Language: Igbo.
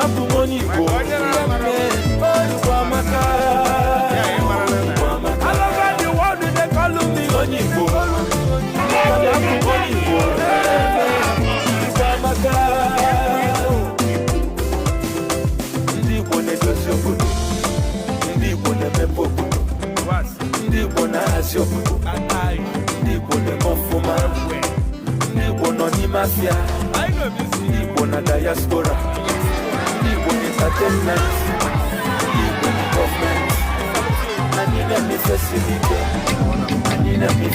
Abụ m onye Igbo. Maka onye na-amara. Igbo amaka. Ya, ị mara na. Igbo amaka. All over the world they call me onye Igbo. Maka na abụ m onye Igbo. Igbo amaka. Ndị Igbo na-edozi obodo. Ndị Igbo na-emepe obodo. Ndị Igbo na-ahazi obodo. Ndị Igbo na-eme ọfụma. Ndị Igbo nọ n'ime afịa. Ndị Igbo na diaspora. Ndị Igbo na entertainment. Ndị Igbo na gọọmenti. Anyị na-eme ife siri ike. Anyị na-eme ife.